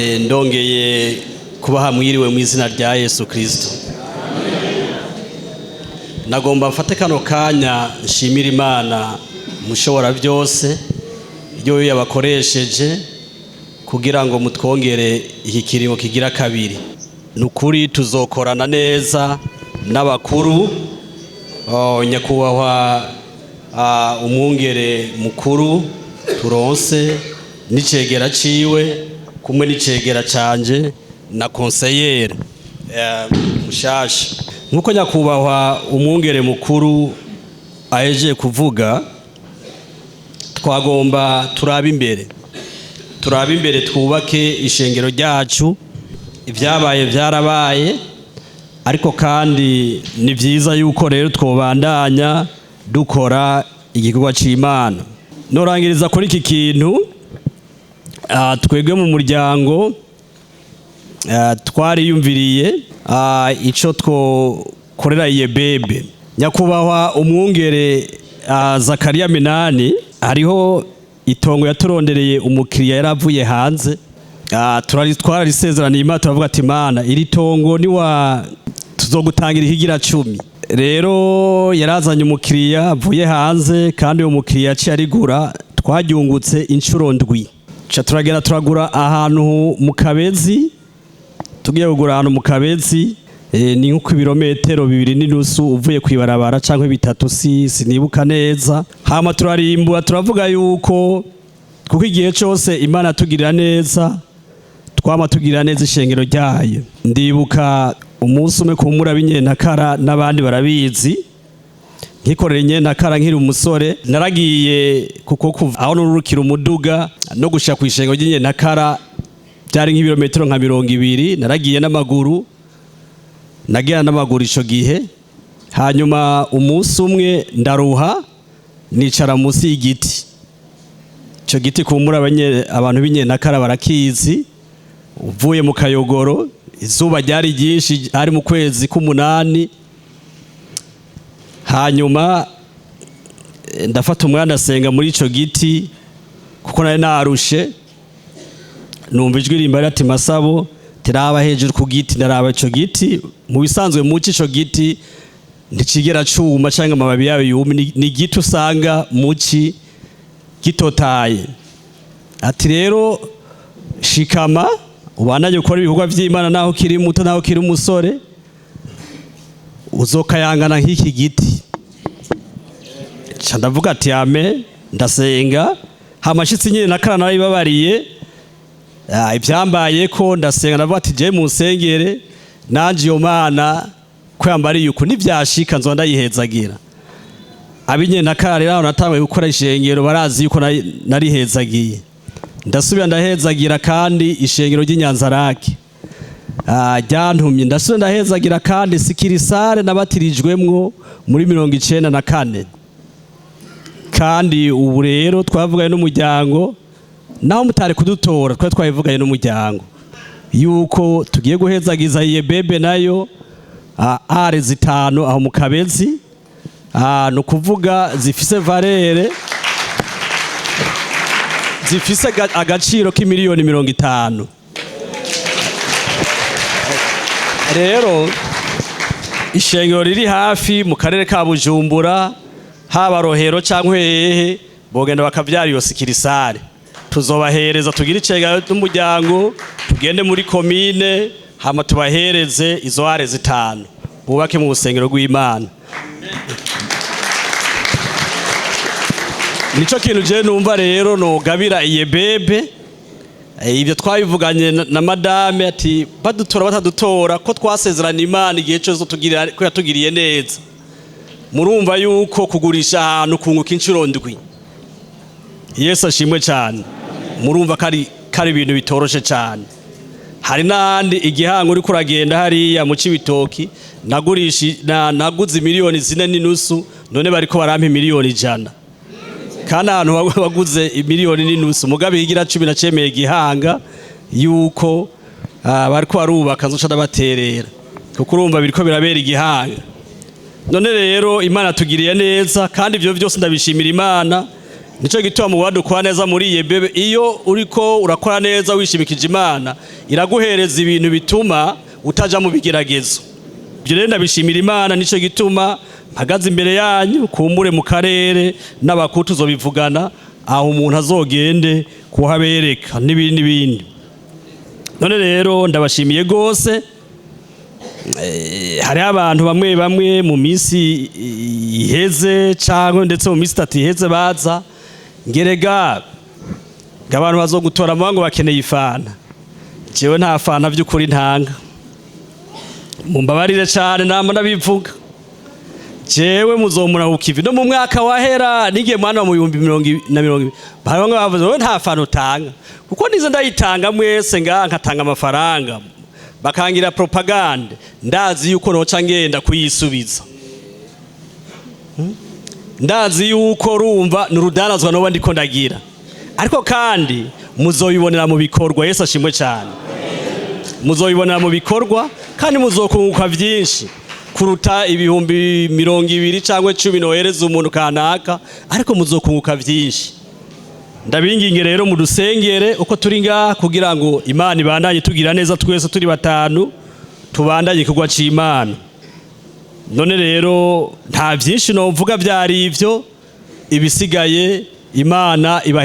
Ndongeye kubaha mwiriwe mu izina rya Yesu Kristo. Nagomba mfate kano kanya nshimira Imana mushobora byose iyo yabakoresheje kugira ngo mutwongere iki kiringo kigira kabiri. Ni ukuri tuzokorana neza n'abakuru. Oh, nyakubahwa umwungere mukuru turonse n'icegera ciwe kumwe n'icegera canje na konseyere mushasha. Nk'uko nyakubahwa umwungere mukuru ahejeje kuvuga, twagomba turabe imbere, turabe imbere, twubake ishengero ryacu. Ibyabaye byarabaye, ariko kandi ni byiza yuko rero twobandanya dukora igikorwa cy'Imana. Norangiriza kuri iki kintu. Twebwe mu muryango twariyumviriye ico twokorera Iyebebe. Nyakubahwa umwungere Zakariya Minani, hariho itongo yaturondereye umukiriya yaravuye hanze. Twararisezeraniye Imana, turavuga ati: "Imana, iri tongo niwa tuzogutangira ikigira cumi." Rero yarazanye umukiriya avuye hanze, kandi uwo mukiriya yaciye arigura. Twaryungutse inshuro ndwi. Ca turagenda turagura ahantu mu Kabezi. Tugiye kugura ahantu mu Kabezi, ni nko ibirometero 2.5 uvuye kwibarabara canke 3, si sinibuka neza. Hama turarimbura, turavuga yuko kuko igihe cose Imana tugirira neza, twama tugirira neza ishengero ryayo. Ndibuka umunsi umwe kumura b'inyentakara n'abandi barabizi, nkikorera inyentakara nkiri umusore, naragiye kuko kuva aho nururukira umuduga no gushika ku ishengero ry'inyentakara byari nk'ibirometero nka 20. Naragiye n'amaguru, nagenda n'amaguru ico gihe. Hanyuma umunsi umwe ndaruha, nicara munsi y'igiti. Ico giti kumura abantu b'inyentakara barakizi. Uvuye mu Kayogoro, izuba ryari ryinshi, ari mu kwezi k'umunani. Hanyuma ndafata umwanya ndasenga muri ico giti kuko nari narushe. Numva ijwi rimbara ati: "Masabo, tiraba hejuru ku giti." Ndaraba ico giti. Mu bisanzwe muci ico giti nticigera cuma canke amababi yayo yume. Ni igiti usanga muci gitotaye. Ati: "Rero shikama, ubandanye ukora ibikorwa vy'Imana naho ukiri muto, naho ukiri umusore, uzokayangana nk'iki giti." Ca ndavuga ati: "Amen." Ndasenga. Hamashitsi nyine nakara narabibabariye. Ivyambaye ko ndasenga, ndavuga ati: "Je munsengere nanje, iyo Mana ko yambariye uku, nivyashika nzoba ndayihezagira." Ab'inyentakara rero aho natanguye gukora ishengero barazi yuko narihezagiye. Ndasubira ndahezagira kandi ishengero ry'Inyanzarake ryantumye. Ndasubira ndahezagira kandi succursale nabatirijwemwo muri 94. Kandi ubu rero twavuganye n'umuryango, naho mutari kudutora, twari twabivuganye n'umuryango yuko tugiye guhezagiza Iyebebe nayo ares 5 aho mu Kabezi. Ni ukuvuga zifise valeur, zifise agaciro k'imiliyoni 50. Rero ishengero riri hafi mu karere ka Bujumbura, haba Rohero cyangwa hehe, bogenda bakavyara iyo succursale, tuzobahereza. Tugire icegera n'umuryango, tugende muri komine, hama tubahereze izo ares 5 bubake mu rusengero rw'Imana. Nico kintu je numva rero nogabira Iyebebe. Ibyo twabivuganye na madame, ati badutora batadutora, ko twasezerana Imana igihe cyose tugirira ko yatugiriye neza. Murumva yuko kugurisha ahantu kunguka inshuro ndwi, Yesu ashimwe cyane, murumva ko ari ibintu bitoroshe cyane. Hari n'ahandi igihango uriko uragenda hariya mu Cibitoki, naguze miliyoni 4.5, none bariko barampa miliyoni 100. Kandi ahantu waguze miliyoni n'inusu, mugabe igira cumi nacemeye gihanga yuko bariko barubaka, nzoca ndabaterera, kuko urumva biriko birabera igihanga. None rero Imana tugiriye neza, kandi ibyo byose ndabishimira Imana. Nico gituma mu dukora neza muri iyi bebe. Iyo uriko urakora neza wishimikije Imana, iraguhereza ibintu bituma utaja mu bigeragezo. Ibyo rero ndabishimira Imana. Nico gituma mpagaze imbere yanyu. Kumbure mu karere n'abakuru tuzobivugana, aho umuntu azogende kuhabereka n'ibindi n'ibindi. None rero ndabashimiye gose. Hariho abantu bamwe bamwe mu minsi iheze cyangwa ndetse mu minsi 3 iheze baza ngerega ngo abantu bazogutora ngo bakeneye ifana. Jewe nta fana by'ukuri ntanga, mumbabarire cyane, nama ndabivuga. Jewe muzomura ku kivi. No mu mwaka wahera nigiye mwana wa mu 2020, bamwe bavuze: "Wowe nta fana utanga." Kuko nizo ndayitanga mwese nga nkatanga amafaranga bakangira propagande, ndazi yuko noca ngenda kuyisubiza. Ndazi yuko rumva ni urudandazwa noba ndiko ndagira, ariko kandi muzoyibonera mu bikorwa. Yesu ashimwe cyane. Muzoyibonera mu bikorwa kandi muzokunguka byinshi kuruta 20,000 cyangwa 10 nohereza umuntu kanaka, ariko muzokunguka byinshi. Ndabinginge rero mudusengere uko turi ngaha, kugira ngo Imana ibandanye tugira neza twese turi batanu, tubandanye igikorwa c'Imana. None rero nta byinshi novuga, byari ivyo. Ibisigaye Imana ibahe.